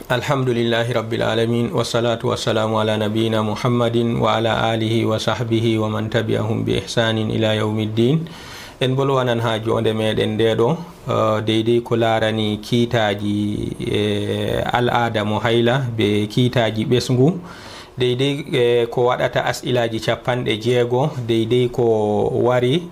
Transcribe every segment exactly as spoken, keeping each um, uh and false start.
Alhamdulillahi Rabbil Alamin, wassalatu wassalamu ala nabiyyina Muhammadin wa ala alihi wa sahbihi wa man tabi'ahum bi ihsanin ila yawmiddin. En bolwanan ha jonde meɗen nde ɗo, eh, deydey ko larani kiitaji, eh, al'ada mo hayla be kiitaji ɓesngu, deydey, eh, ko waɗata as'ilaji capanɗe jeego, deydey ko wari,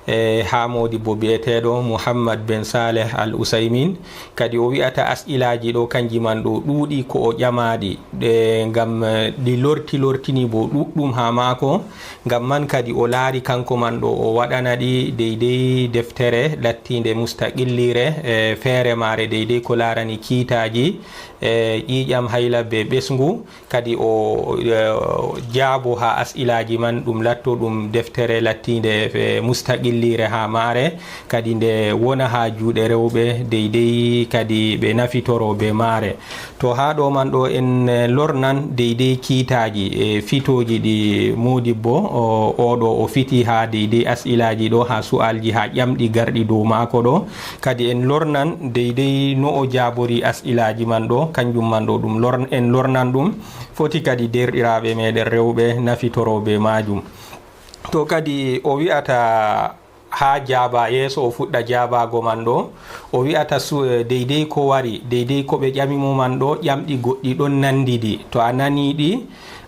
e haa moodibbo biyeteeɗo Muhammad ben Saleh Al Usaymin. Kadi o wi'ata as'ilaaji ɗo kanji man ɗo ɗuuɗi ko o ƴamaaɗi, ɗe ngam, eh, ɗi lorti lortini bo ɗuɗɗum haa maako. Ngam man kadi o laari kanko man ɗo o waɗana ɗi deydey deftere lattiinde mustaqilliire, e feere maare deydey ko laarani kiitaaji, e ƴiiƴam hayla be ɓesngu. Kadi o, eh, jaabo ha as'ilaji man, ɗum latto ɗum deftere lattiinde, eh, mustaqilliire ha maare, kadi nde wona ha juuɗe rewɓe deydey, kadi ɓe nafitoro be maare. To ha ɗo man ɗo en, eh, lornan deydey kiitaji e fitoji ɗi modibbo o, oɗo o fiti ha deydey as'ilaji ɗo ha su'alji ha ƴamɗi garɗi dow maako ɗo. Kadi en lornan deydey no o jaabori as'ilaji man ɗo, kanjum man ɗo ɗum lorn-, en lornan ɗum. Foti kadi deerɗiraaɓe meɗen rewɓe nafitoro be maajum. To kadi o wi'ata haa jaaba, yeeso o fuɗɗa jaabaago man ɗo, o wi'ata su-, eh, deydey ko wari, deydey ko ɓe ƴami mo man ɗo, ƴamɗi goɗɗi ɗon nandidi. To a nani ɗi,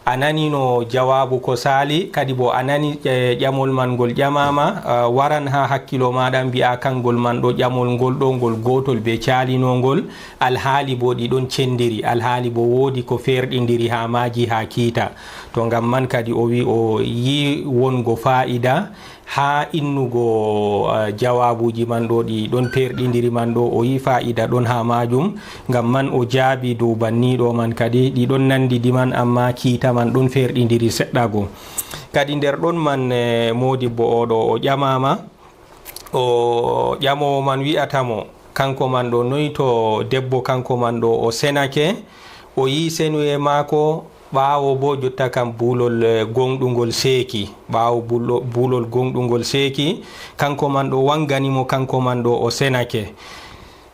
a nani no jawaabu ko saali, kadi bo a nani, eh, ƴamol man ngol ƴamaama, eh, waran haa hakkilo maaɗa, mbi'a kangol man ɗo ƴamol ngol ɗo ngol gootol be caalinongol, alhaali bo ɗi ɗon cendiri, alhaali bo woodi ko feerɗindiri haa maaji haa kiita. To ngam man kadi o wi o yi wongo faa'ida haa innugo, eh, jawaabuuji man ɗo ɗi ɗon peerɗindiri man ɗo, o yi faa'ida ɗon haa maajum. Ngam man o jaabi dow banniiɗo man kadi, ɗi ɗon nandidi man, ammaa kiita man ɗon feerɗindiri seɗɗa go. Kadi nder ɗon man, eh, moodibbo oɗo o ƴamaama, o ƴamoowo man wi'ata mo, kanko man ɗo noy to debbo kanko man ɗo o senake, o yi senuye maako, ɓaawo bo jotta kam buulol, eh, gonɗungol seeki, ɓaawo bulo-, buulol gonɗungol seeki, kanko man ɗo wangani mo, kanko man ɗo o senake.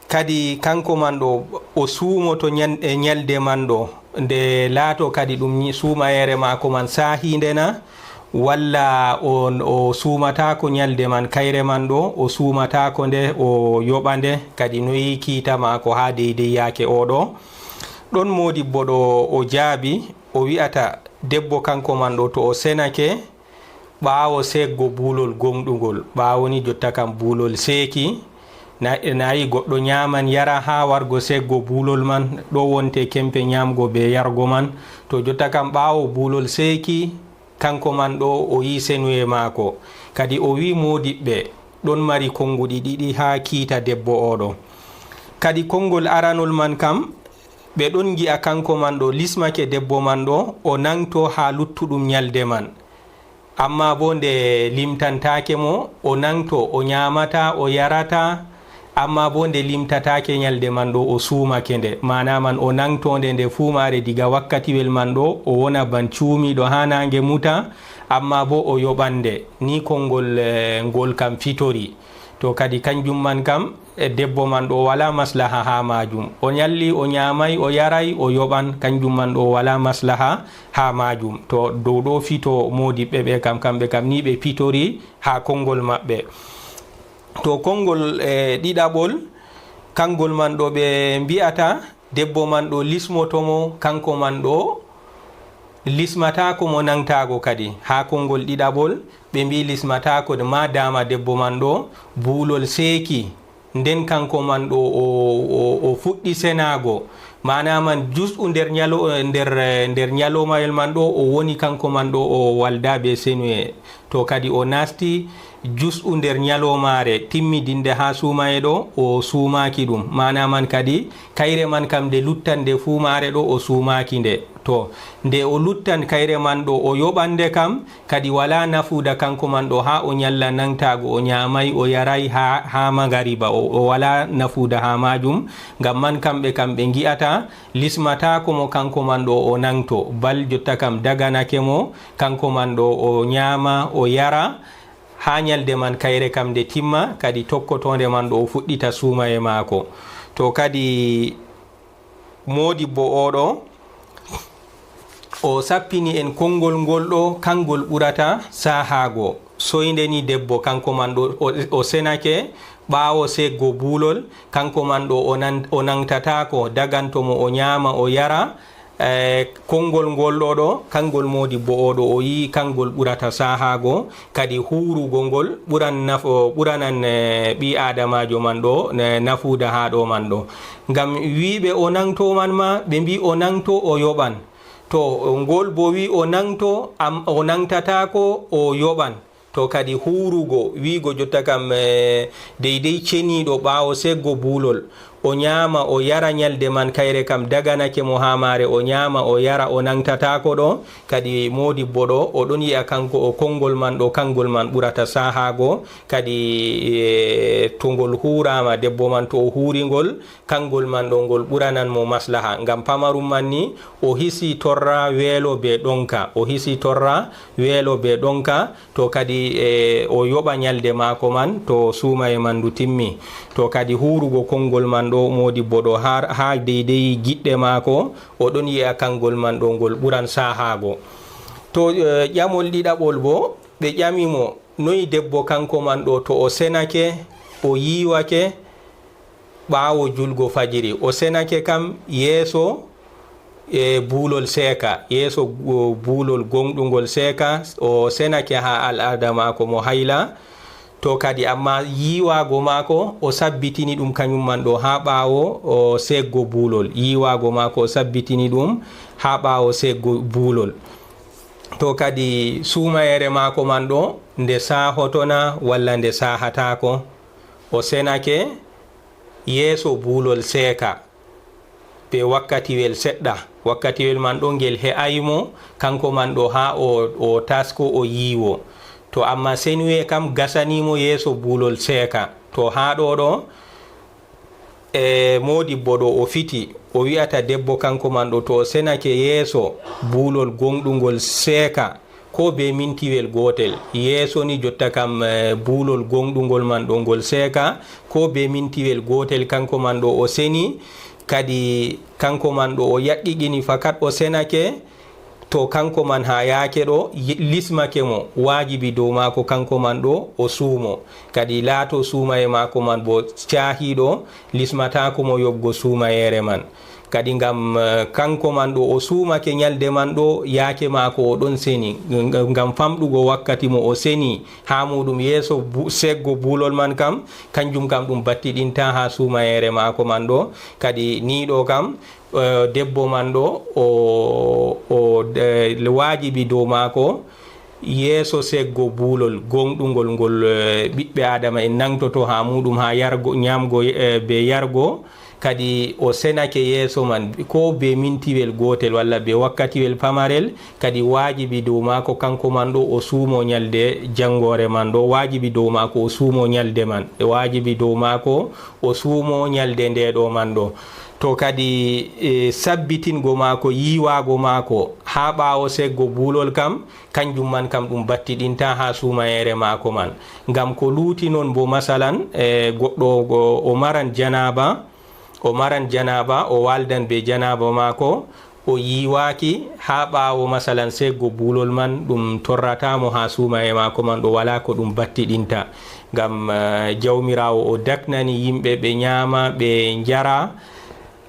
Kadi kanko man ɗo o suumoto nyan-, e nyalde man ɗo, nde laato kadi ɗum nyi-, suumayeere maako man saahiinde na, walla o, o suumataako nyalde man, kayre man ɗo, o suumataako nde, o yoɓa nde, kadi noyi kiita maako haa deydey yaake o ɗo. Ɗon moodibbo ɗo o jaabi, o wi'ata debbo kanko man ɗo to o senake, ɓaawo seekgo buulol gomɗungol, ɓaawo ni jotta kam buulol seeki, na, nayi goɗɗo nyaaman yara haa wargo seekgo buulol man, ɗo wonte kempe nyaamgo be yargo man. To jotta kam ɓaawo buulol seeki, kanko man ɗo o yi senuye maako. Kadi o wi moodiɓɓe ɗon mari konguɗi ɗiɗi haa kiita debbo oɗo. Kadi kongol aranol man kam, ɓe ɗon ngi'a kanko man ɗo lismake debbo man ɗo, o nangto haa luttuɗum nyalde man. Amma bo nde limtantaake mo, o nangto, o nyaamata, o yarata, amma bo nde limtataake nyalde man ɗo, o suumake nde. Maana man, o nangto nde, nde fuumaare diga wakkatiwel man ɗo, o wona ban cuumiiɗo haa naange muta, amma bo o yoɓan nde. Ni kongol, eh, ngol kam fitori. To kadi kanjum man kam, e debbo man ɗo wala maslaha haa maajum. O nyalli, o nyaamay, o yaray, o yoɓan, kanjum man ɗo wala maslaha haa maajum. To dow ɗo fito moodiɓɓe ɓe kam, kamɓe kam ni ɓe pitori haa kongol maɓɓe. To kongol, e, ɗiɗaɓol, kangol man ɗo ɓe mbi'ata, debbo man ɗo lismoto mo, kanko man ɗo lismataako mo nangtaago kadi. Haa kongol ɗiɗaɓol, ɓe mbi lismataako de, ma daama debbo man ɗo buulol seeki. Nden kanko man ɗo o, o, o fuɗɗi senaago. Maana man jusɗu nder nyalo-, nder, nder nyaloomayel man ɗo o woni kanko man ɗo o walda be senuye. To kadi o nasti jusɗu nder nyaloomaare timmidinde haa suumaye ɗo, o suumaaki ɗum. Maana man kadi, kayre man kam nde luttan nde fuumaare ɗo, o suumaaki nde. To, nde o luttan kayre man ɗo, o yoɓan nde kam, kadi wala nafuuda kanko man ɗo haa o nyalla nangtaago, o nyaamay, o yaray haa, haa magariba, o, o wala nafuuda haa maajum. Ngam man kamɓe kam ɓe ngi'ata, lismataako mo kanko man ɗo o nangto, bal jotta kam daganake mo, kanko man ɗo o nyaama, o yara, haa nyalde man kayre kam nde timma, kadi tokkotoonde man ɗo o fuɗɗita suumaye maako. To kadi Moodibbo oo ɗoo, o sappini en konngol ngol ɗoo, kanngol ɓurata saahaago. Soynde ni debbo, kanko man ɗoo, o, o senake, ɓaawo seeggo buulol, kanko man ɗoo o nan-, o nangtataako, daganto mo o ñaama, o yara. Eh, konngol ngol ɗoo ɗoo, kanngol moodibbo oo ɗoo, o yi'i kanngol ɓurata saahaago, kadi huurugo ngol ɓuran naf-, ɓuranan, eh, ɓii aadamaajo man ɗoo, eh, nafuuda haa ɗoo man ɗoo. Ngam wi'ɓe o nangto man ma, ɓe mbi'i o nangto o yoɓan. To ngol bo wi'i o nangto, am-, o nangtataako o yoɓan. To kadi huurugo, wi'go jotta kam, eh, deydey ceniiɗo ɓaawo seeggo buulol, o ñaama, o yara ñalde man, kayre kam daganake mo haa maare, o ñaama, o yara, o nangtataako ɗo. Kadi moodibbo ɗo, o ɗon yi'a kanko o konngol man ɗo, kanngol man ɓurata saahaago. Kadi, eh, to ngol huuraama, debbo man to o huuri ngol, kanngol man ɗo, ngol ɓuranan mo maslaha. Ngam pamarum man ni, o hisi torra weelo be ɗonka. O hisi torra weelo be ɗonka. To kadi, eh, o yoɓa ñalde maako man, to suumaye man ndu timmi. To kadi huurugo konngol man ɗo, moodibbo ɗo, haa, haa deydey giɗɗe maako, o ɗon yi'a kanngol man ɗo, ngol ɓuran saahaago. To, eh, ƴamol ɗiɗaɓol bo, ɓe ƴami mo, noy debbo kanko man ɗo, to o senake, o yiiwake, ɓaawo julgo fajiri, o senake kam yeeso, e, buulol seeka, yeeso, o, buulol gonɗungol seeka, o senake haa al'aada maako mo hayla. To kadi, amma yiiwaago maako, o sabbitini ɗum kañum man ɗo haa ɓaawo, o, seeggo buulol. Yiiwaago maako, o sabbitini ɗum haa ɓaawo seeggo buulol. To kadi, suumayeere maako man ɗo, nde saahotona walla nde saahataako, o senake yeeso buulol seeka be wakkatiwel seɗɗa. Wakkatiwel man ɗo ngel he'aay mo, kanko man ɗo haa o, o tasko, o yiiwo. To amma senuye kam gasanii mo yeeso buulol seeka. To haa ɗo ɗo, e, moodibbo ɗo o fiti, o wi'ata debbo kanko man ɗo, to o senake yeeso buulol gonɗungol seeka, ko be mintiwel gootel. Yeeso ni jotta kam, eh, buulol gonɗungol man ɗo ngol seeka, ko be mintiwel gootel kanko man ɗo o seni, kadi kanko man ɗo o yaqiqini fakat o senake, to kanko man haa yaake ɗo yi-, lismake mo, waajibi dow maako kanko man ɗo o suumo. Kadi laato suumaye maako man bo caahiiɗo, lismataako mo yoɓgo suumayeere man. Kadi ngam, eh, kanko man ɗo o suumake ñalde man ɗo, yaake maako o ɗon seni. Ng-, ngam famɗugo wakkati mo o seni haa muuɗum yeeso bu-, seeggo buulol man kam, kanjum kam ɗum battiɗinta haa suumayeere maako man ɗo. Kadi nii ɗo kam, eh, debbo man ɗo o, o, eh, waajibi dow maako yeeso seeggo buulol gonɗungol ngol, eh, ɓiɓɓe Aadama en nangtoto haa muuɗum, haa yargo, ñaamgo, eh, be yargo. Kadi o senake yeeso man ko be mintiwel gootel walla be wakkatiwel pamarel, kadi waajibi dow maako kanko man ɗo o suumo ñalde janngoore man ɗo, waajibi dow maako o suumo ñalde man, waajibi dow maako o suumo ñalde nde ɗo man ɗo. To kadi, eh, sabbitingo maako, yiiwaago maako haa ɓaawo seeggo buulol kam, kanjum man kam ɗum battiɗinta haa suumayeere maako man. Ngam ko luuti non bo, masalan, e, goɗɗo o, o maran janaaba, o maran janaaba, o waaldan be janaaba maako, o yiiwaaki haa ɓaawo, masalan, seeggo buulol man, ɗum torrata mo haa suumaye maako man, ɗo walaa ko ɗum battiɗinta. Ngam, e, Jawmiraawo o daknani yimɓe ɓe nyaama, ɓe njara,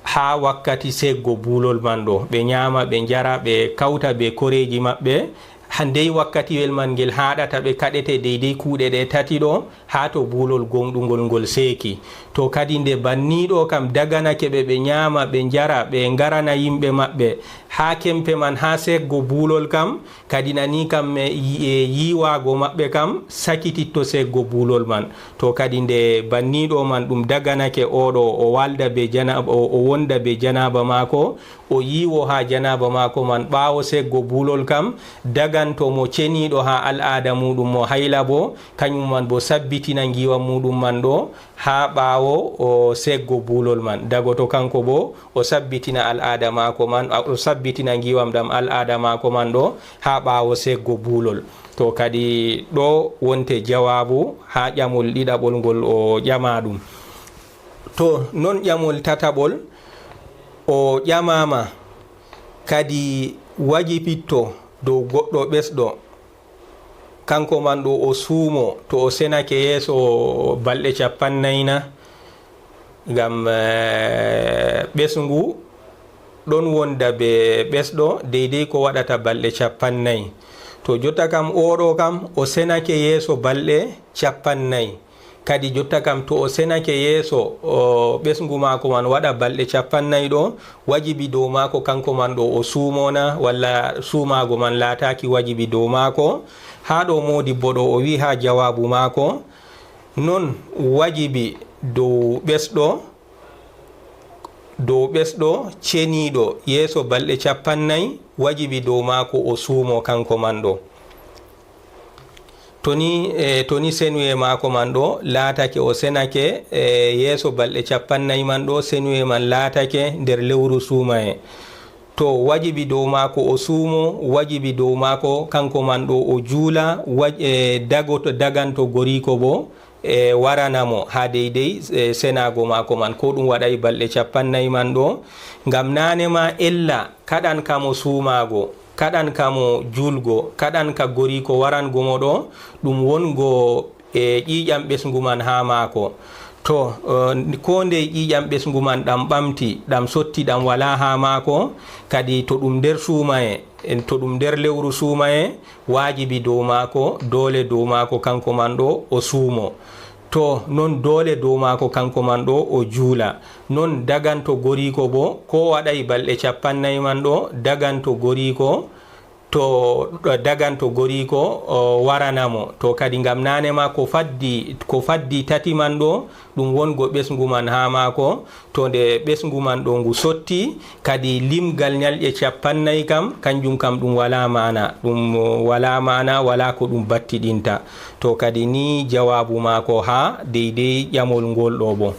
haa wakkati seeggo buulol man ɗo. Ɓe nyaama, ɓe njara, ɓe kawta be koreeji maɓɓe. Haa ndey wakkatiwel man ngel haaɗata ɓe kaɗete deydey kuuɗe ɗe tati ɗo, haa to buulol gonɗungol ngol seeki. To kadi nde banniiɗo kam daganake ɓe, ɓe nyaama, ɓe njara, ɓe ngarana yimɓe maɓɓe, haa kempe man, haa seeggo buulol kam, kadi nani kam, e, yi-, e yiiwaago maɓɓe kam sakititto seeggo buulol man. To kadi nde banniiɗo man ɗum daganake oɗo o walda be jana-, o, o wonda be janaaba maako, o yiiwo haa janaaba maako man ɓaawo seeggo buulol kam, daganto mo ceniiɗo haa al'aada muuɗum mo hayla bo, kañum man bo sabbitina ngiiwam muuɗum man ɗo haa ɓaawo o seeggo buulol man. Dagoto kanko bo, o sabbitina al'aada maako man, a, o sabbitina ngiiwam ɗam al'aada maako man ɗo haa ɓaawo seeggo buulol. To kadi ɗo wonte jawaabu haa ƴamol ɗiɗaɓol ngol o ƴama ɗum. To non ƴamol tataɓol, O ƴamaama kadi wajibitto dow goɗɗo ɓesɗo, kanko man ɗo o suumo, to o senake yeeso balɗe capannay na, ngam, eh, ɓesngu ɗon wonda be ɓesɗo deydey ko waɗata balɗe capannay. To jotta kam, oɗo kam, o senake yeeso balɗe capannay. Kadi jotta kam, to o senake yeeso, o, ɓesngu maako man waɗa balɗe capannay ɗo, wajibi dow maako kanko man ɗo o suumona, walla suumaago man laataaki wajibi dow maako. Haa ɗo moodibbo ɗo o wi'i haa jawaabu maako, non wajibi dow ɓesɗo, dow ɓesɗo ceniiɗo yeeso balɗe capannay, wajibi dow maako o suumo kanko man ɗo. To ni, eh, to ni senuye maako man ɗo laatake, o senake, eh, yeeso balɗe capannay man ɗo, senuye man laatake nder lewru suumaye. To wajibi dow maako o suumo, wajibi dow maako kanko man ɗo o juula, waj-, eh, dagoto, daganto goriiko bo, eh, warana mo haa deydey, eh, senaago maako man, ko ɗum waɗay balɗe capannay man ɗo. Ngam naane ma ella kaɗan kamo suumaago, kaɗan kamo juulgo, kaɗan ka goriiko warango mo ɗo, ɗum wongo e ƴiiƴam ɓesngu man haa maako. To, eh, koo ndey ƴiiƴam ɓesngu man ɗam ɓamti, ɗam sotti, ɗam walaa haa maako, kadi to ɗum nder suumaye, en, to ɗum nder lewru suumaye, waajibi dow maako, doole dow maako kanko man ɗo o suumo. To, non doole dow maako kanko man ɗo o juula. Non daganto goriiko bo, ko waɗay balɗe capannay man ɗo, daganto goriiko, to daganto goriiko, o warana mo. To kadi ngam naane ma ko faddi, ko faddi tati man ɗo, ɗum wongo ɓesngu man haa maako. To nde ɓesngu man ɗo ngu sotti, kadi limgal nyalɗe capannay kam, kanjum kam ɗum walaa maana. Ɗum, o, walaa maana, walaa ko ɗum battiɗinta. To kadi ni jawaabu maako haa deydey ƴamol ngol ɗo bo.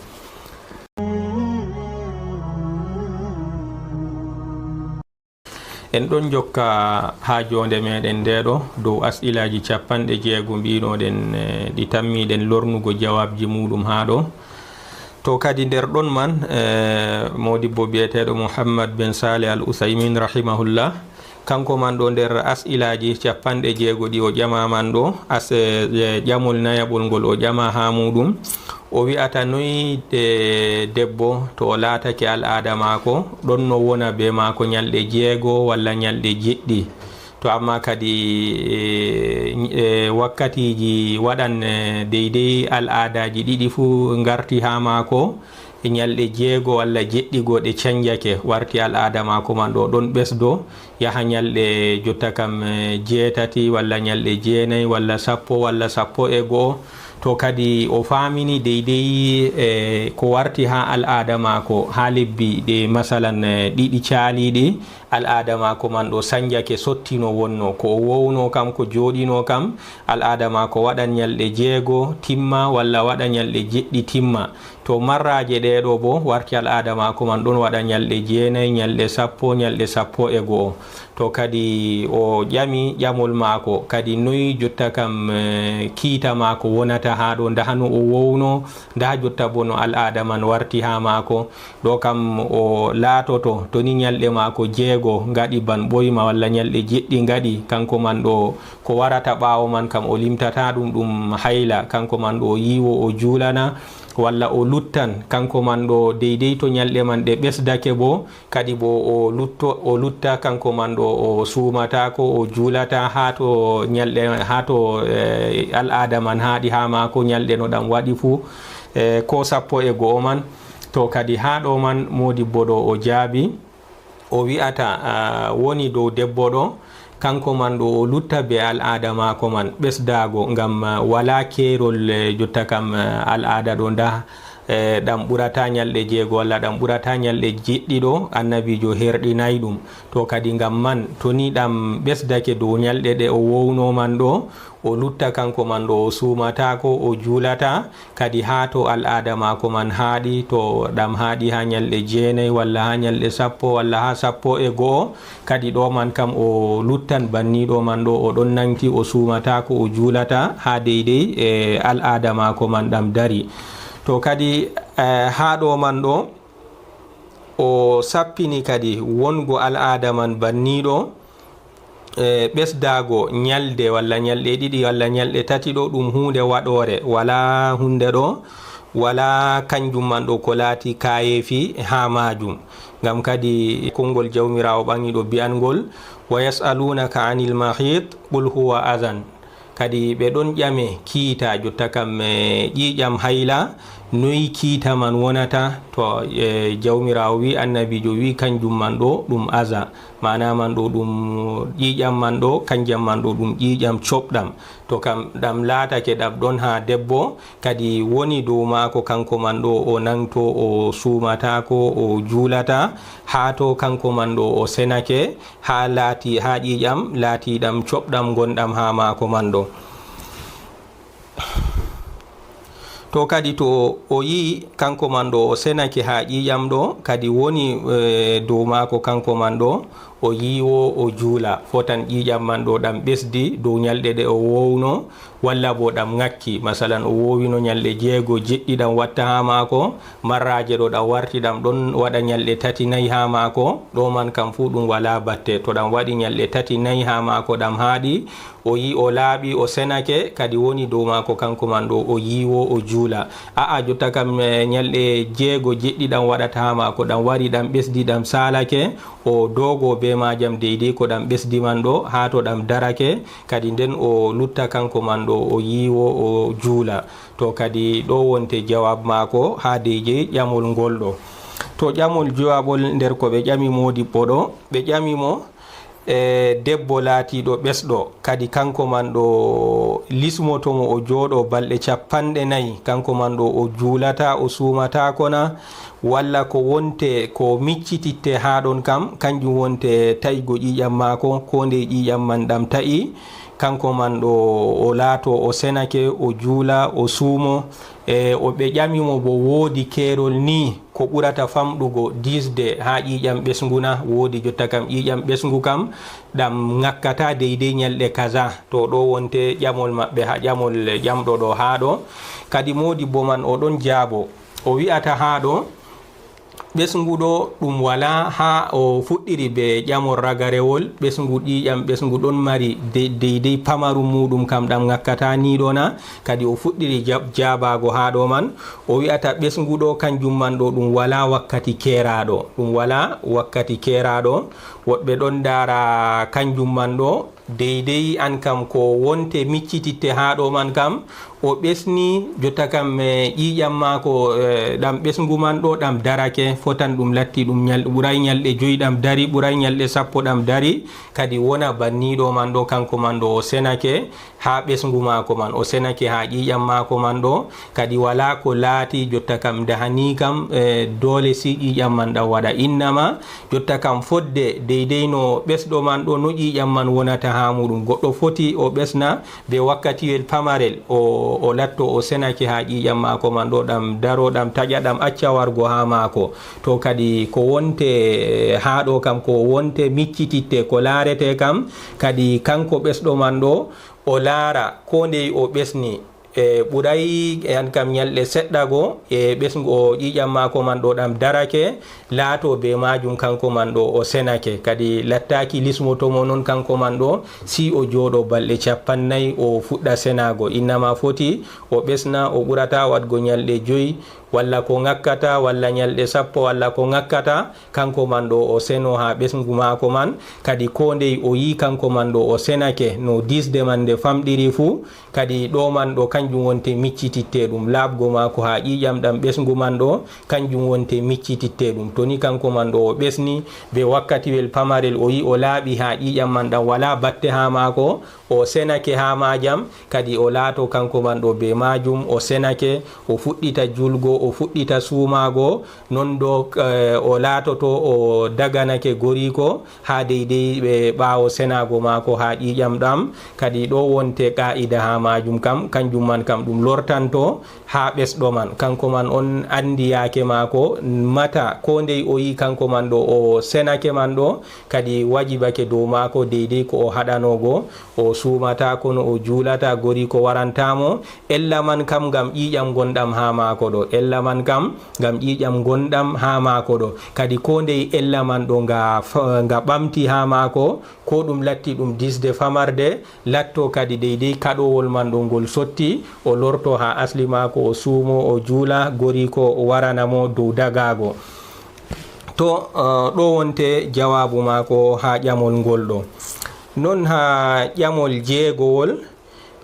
En ɗon njokka haa joonde meɗen nde ɗo dow as'ilaaji cappanɗe jeego mbi'noɗen, eh, ɗi tammiɗen lornugo jawaabji muuɗum haa ɗo. To kadi nder ɗon man, eh, moodibbo bi'eteeɗo Muhammad ben Saleh Al Uthaymin rahimahullah, kanko man ɗo nder as'ilaaji cappanɗe jeego ɗi o ƴama man ɗo, as-, eh, ƴamol nayaɓol ngol o ƴama haa muuɗum, o wi'ata noy de-, debbo to o laatake al'aada maako, ɗon no wona bee maako nyalɗe jeego walla nyalɗe jeɗɗi. To amma kadi, eh, eh, wakkatiiji waɗan, eh, deydey al'aadaaji ɗiɗi fuu ngarti haa maako, e nyalɗe jeego walla jeɗɗi goo ɗe canjake, warti al'aada maako man ɗo ɗon ɓesdo, yaha nyalɗe jotta kam, eh, jeetati walla nyalɗe jeenay walla sappo walla sappo e go'o. To kadi o faamini deydey, eh, ko warti haa al'aada maako, haa lebbi ɗe masalan, eh, ɗiɗi caaliiɗi, al'aada maako man ɗo sanjake, sotti no wonno, ko o wowno kam, ko jooɗino kam, al'aada maako waɗan nyalɗe jeego timma walla waɗa nyalɗe jeɗɗi timma. To marraaje ɗee ɗo bo warti al'aada maako man ɗon waɗa nyalɗe jeenay, nyalɗe sappo, nyalɗe sappo e go'o. To kadi o ƴami ƴamol maako, kadi noy jotta kam, eh, kiita maako wonata haa ɗo, ndaa no o wowno, ndaa jotta bo no al'aada man warti haa maako. Ɗo kam o laatoto, to ni nyalɗe maako jeego ngaɗi ban ɓoyma walla nyalɗe jeɗɗi ngaɗi, kanko man ɗo ko warata ɓaawo man kam o limtata ɗum, ɗum hayla, kanko man ɗo o yiiwo o juulana, walla o luttan, kanko man ɗo deydey to nyalɗe man ɗe ɓesdake bo, kadi bo o lutto, o lutta, kanko man ɗo o suumataako, o juulata haa to nyalɗe, haa to, eh, al'aada man haaɗi haa maako, nyalɗe no ɗam waɗi fuu, eh, ko sappo e go'o man. To kadi haa ɗo man moodibbo ɗo o jaabi, o wi'ata, ah, woni dow debbo ɗo, kanko man ɗo o lutta be al'aada maako man ɓesdaago, ngam, ah, walaa keerol, eh, jotta kam, eh, al'aada ɗo ndaa, eh, ɗam ɓurata nyalɗe jeego walla ɗam ɓurata nyalɗe jeɗɗi ɗo, Annabiijo herɗinay ɗum. To kadi ngam man, to ni ɗam ɓesdake dow nyalɗe ɗe o wowno man ɗo, o lutta kanko man ɗo o suumataako, o juulata, kadi haa to al'aada maako man haaɗi, to ɗam haaɗi haa nyalɗe jeenay walla haa nyalɗe sappo walla haa sappo e go'o, kadi ɗo man kam o luttan banni ɗo man ɗo o ɗon nangti, o suumataako, o juulata haa deydey e al'aada maako man ɗam dari. To kadi, eh, haa ɗo man ɗo, O sappini kadi wongo al'aada man banniiɗo, e, ɓesdaago ñalde walla ñalɗe ɗiɗi walla ñalɗe tati ɗo, ɗum huunde waɗoore, walaa huunde ɗo, walaa kanjum man ɗo ko laati kaayeefi haa maajum. Ngam kadi konngol Jawmiraawo ɓaŋiiɗo bi'angol, "Wa yas'alunaka anil mahid, qul huwa adhan." Kadi ɓe ɗon ƴame kiita, jotta kam, e, ƴiiƴam hayla, noy kiita man wonata? To, e, Jawmiraawo wi, annabiijo wi, kanjum man ɗo ɗum aza, maana man ɗo ɗum ƴiiƴam man ɗo, kanjam man ɗo ɗum ƴiiƴam coɓɗam. To kam ɗam laatake ɗam ɗon haa debbo, kadi woni dow maako kanko man ɗo o nangto, o suumataako, o juulata, haa to kanko man ɗo o senake, haa laati, haa ƴiiƴam laatiiɗam coɓɗam ngonɗam haa maako man ɗo. To kadi to o yi'i kanko man ɗo o senake haa ƴiiƴam ɗo, kadi woni, e, dow maako kanko man ɗo, o yiiwo, o juula, fotan ƴiiƴam man ɗo ɗam ɓesdi dow ñalɗe ɗe o wowno, walla bo ɗam ŋakki. Masalan, o wowino ñalɗe jeego, jeɗɗi ɗam watta haa maako, marraaje ɗo ɗam warti ɗam ɗon waɗa ñalɗe tati, nayi haa maako, ɗo man kam fuu ɗum walaa batte. To ɗam waɗi ñalɗe tati, nayi haa maako, ɗam haaɗi, o yi o laaɓi, o senake, kadi woni dow maako kanko man ɗo, o yiiwo, o juula. A'a, jotta kam, e, ñalɗe jeego, jeɗɗi ɗam waɗata haa maako, ɗam wari, ɗam ɓesdi, ɗam saalake, o doogo bee maajam deydey ko ɗam ɓesdi man ɗo, haa to ɗam darake, kadi nden o lutta kanko man ɗo, o yiiwo, o juula. To kadi ɗo wonte jawaab maako haa deydey ƴamol ngol ɗo. To ƴamol jowaɓol nder ko ɓe ƴami moodibbo ɗo, ɓe ƴami mo, e, debbo laatiiɗo ɓesɗo, kadi kanko man ɗo lismoto mo o jooɗo balɗe cappanɗe nayi, kanko man ɗo o juulata, o suumataako na? Walla ko wonte ko miccititte haa ɗon kam, kanjum wonte ta'igo ƴiiƴam maako, koo ndey ƴiiƴam man ɗam ta'i, kanko man ɗo o laato, o senake, o juula, o suumo. E, o ɓe ƴami mo bo, woodi keerol ni ko ɓurata famɗugo diisde haa ƴiiƴam ɓesngu na? Woodi, jotta kam ƴiiƴam ɓesngu kam ɗam ŋakkata deydey ñalɗe kaza. To ɗo wonte ƴamol maɓɓe, haa ƴamol ƴamɗo ɗo haa ɗo. Kadi moodibbo man o ɗon jaabo. O wi'ata haa ɗo, ɓesngu ɗo ɗum walaa haa o fuɗɗiri be ƴamol ragarewol, ɓesngu ƴiiƴam, ɓesngu ɗon mari de-, deydey pamarum muuɗum kam ɗam ŋakkata ni ɗo na? Kadi o fuɗɗiri jab-, jaabaago haa ɗo man, o wi'ata ɓesngu ɗo kanjum man ɗo ɗum walaa wakkati keeraaɗo, ɗum walaa wakkati keeraaɗo. Woɗɓe ɗon ndaara kanjum man ɗo, deydey an kam ko wonte miccititte haa ɗo man kam, o ɓesni, jotta kam, e, ƴiiƴam maako, e, ɗam ɓesngu man ɗo ɗam darake, fotan ɗum latti ɗum ñal-, ɓuray ñalɗe joyi ɗam dari, ɓuray ñalɗe sappo ɗam dari, kadi wona banniiɗo man ɗo, kanko man ɗo o senake haa ɓesngu maako man, o senake haa ƴiiƴam maako man ɗo, kadi walaa ko laati, jotta kam dahani kam, e, doole si ƴiiƴam man ɗam waɗa innama, jotta kam fodde deydey no ɓesɗo man ɗo, no ƴiiƴam man wonata haa muuɗum. Goɗɗo foti o ɓesna be wakkatiwel pamarel, o, o latto o senake haa ƴiiƴam maako man ɗo ɗam daro, ɗam taƴa, ɗam acca wargo haa maako. To kadi ko wonte haa ɗo kam, ko wonte miccititte, ko laarete kam, kadi kanko ɓesɗo man ɗo, o laara koo ndey o ɓesni, e, ɓuray, e, an kam ñalɗe seɗɗa go, e, ɓesngu o ƴiiƴam maako man ɗo ɗam darake, laato be maajum kanko man ɗo o senake. Kadi lattaaki lismoto mo non kanko man ɗo, si o jooɗo balɗe cappannayi o fuɗɗa senaago. Innama foti o ɓesna, o ɓurata waɗgo ñalɗe joyi, walla ko ŋakkata, walla ñalɗe sappo, walla ko ŋakkata, kanko man ɗo o seno haa ɓesngu maako man. Kadi koo ndey o yi' kanko man ɗo o senake, no diisde man nde famɗiri fuu, kadi ɗo man ɗo kanjum wonte miccititte ɗum, laaɓgo maako haa ƴiiƴam ɗam ɓesngu man ɗo, kanjum wonte miccititte ɗum. To ni kanko man ɗo o ɓesni be wakkatiwel pamarel, o yi' o laaɓi haa ƴiiƴam man ɗam walaa batte haa maako, o senake haa maajam, kadi o laato kanko man ɗo be maajum, o senake, o fuɗɗita juulgo, o fuɗɗita suumaago, non ɗo, eh, o laatoto, o daganake goriiko haa deydey ɓe ɓaawo senaago maako haa ƴiiƴam ɗam. Kadi ɗo wonte qaa'ida haa maajum kam, kanjum man kam ɗum lortanto haa ɓesɗo man. Kanko man on anndi yaake maako, mata koo ndey o yi'i kanko man ɗo, o senake man ɗo, kadi wajibake dow maako deydey ko o haɗanoo go, o suumataako no o juulata, gori ko waranta mo. Ella man kam ngam ƴiiƴam ngonɗam haa maako ɗo. Ella man kam ngam ƴiiƴam ngonɗam haa maako ɗo. Kadi koo ndey ella man ɗo nga fa-, nga ɓamti haa maako, koo ɗum latti ɗum disde famarde, latto kadi deydey kaɗowol man ɗo ngol sotti, o lorto haa asli maako, o suumo, o juula, gori ko warana mo dow dagaago. To, eh, ɗo wonte jawaabu maako haa ƴamol ngol ɗo. Non haa ƴamol jeegowol,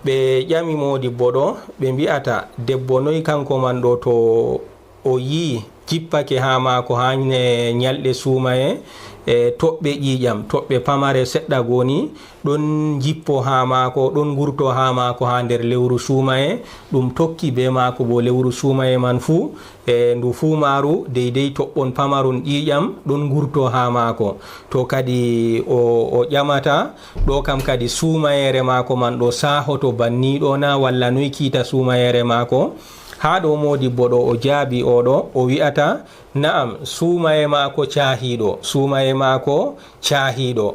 ɓe ƴami moodibbo ɗo, ɓe mbi'ata, debbo noy kanko man ɗo to o yi'i jippake haa maako haa ne-, nyalɗe suumaye, e toɓɓe ƴiiƴam, toɓɓe pamare seɗɗa goni, ɗon jippo haa maako, ɗon ngurto haa maako haa nder lewru suumaye, ɗum tokki bee maako bo lewru suumaye man fuu, e ndu fuu maaru deydey toɓɓon pamaron ƴiiƴam ɗon ngurto haa maako. To kadi o, o ƴamata, ɗo kam kadi suumayeere maako man ɗo saahoto banniiɗo na, walla noy kiita suumayeere maako? Haa ɗo moodibbo ɗo o jaabi oɗo, o wi'ata, na'am, suumaye maako caahiiɗo, suumaye maako caahiiɗo.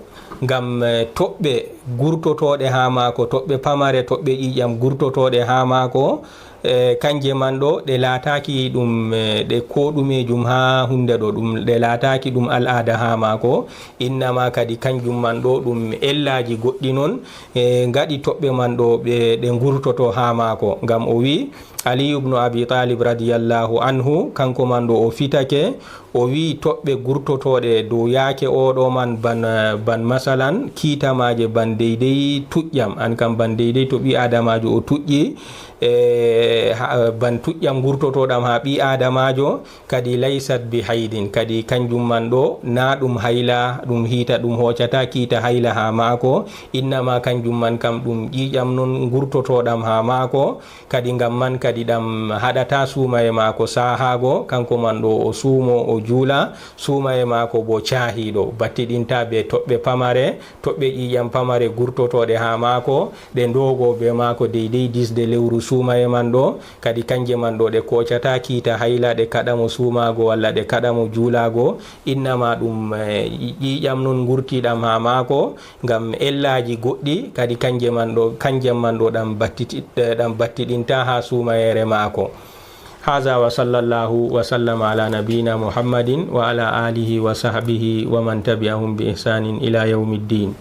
Ngam, eh, toɓɓe gurtotooɗe haa maako, toɓɓe pamare, toɓɓe ƴiiƴam gurtotooɗe haa maako, eh, kanje man ɗo, ɗe laataaki ɗum, eh, ɗe koo ɗumeejum haa huunde ɗo, ɗum, ɗe laataaki ɗum al'aada haa maako. Innama kadi kanjum man ɗo, ɗum ellaaji goɗɗi non, eh, ngaɗi toɓɓe man ɗo, ɓe, ɗe ngurtoto haa maako. Ngam o wi'i, Aliyu ibnu Abi Talib radiyallahu anhu, kanko man ɗo o fitake, o wi'i toɓɓe gurtotooɗe dow yaake oɗo man ban, ban masalan, kiita maaje ban deydey tuƴƴam, an kam ban deydey to ɓii aadamaajo o tuƴƴi, e, ha, ban tuƴƴam ngurtotooɗam haa ɓii aadamaajo, kadi laysat bi haydin, kadi kanjum man ɗo, na ɗum hayla, ɗum hiita, ɗum hoocata kiita hayla haa maako, innama kanjum man kam ɗum ƴiiƴam non ngurtotooɗam haa maako, kadi ngam man kadi ɗam haɗata suumaye maako saahaago, kanko man ɗo o suumo, o juula, suumaye maako bo caahiiɗo, battiɗinta be toɓɓe pamare, toɓɓe ƴiiƴam pamare gurtotooɗe haa maako, ɗe ndoogo be maako deydey disde lewru suumaye man ɗo, kadi kanje man ɗo ɗe koocata kiita hayla, ɗe kaɗa mo suumaago walla ɗe kaɗa mo juulaago, innama ɗum, eh, ƴiiƴam non ngurtiiɗam haa maako, ngam ellaaji goɗɗi, kadi kanje man ɗo, kanjam man ɗo ɗam battiti-, ɗam battiɗinta haa suumayeere maako. Haza wa sallallahu wa sallama ala nabiyina Muhammadin wa ala alihi wa sahbihi wa man tabi'ahum bi ihsanin ila yawmiddin.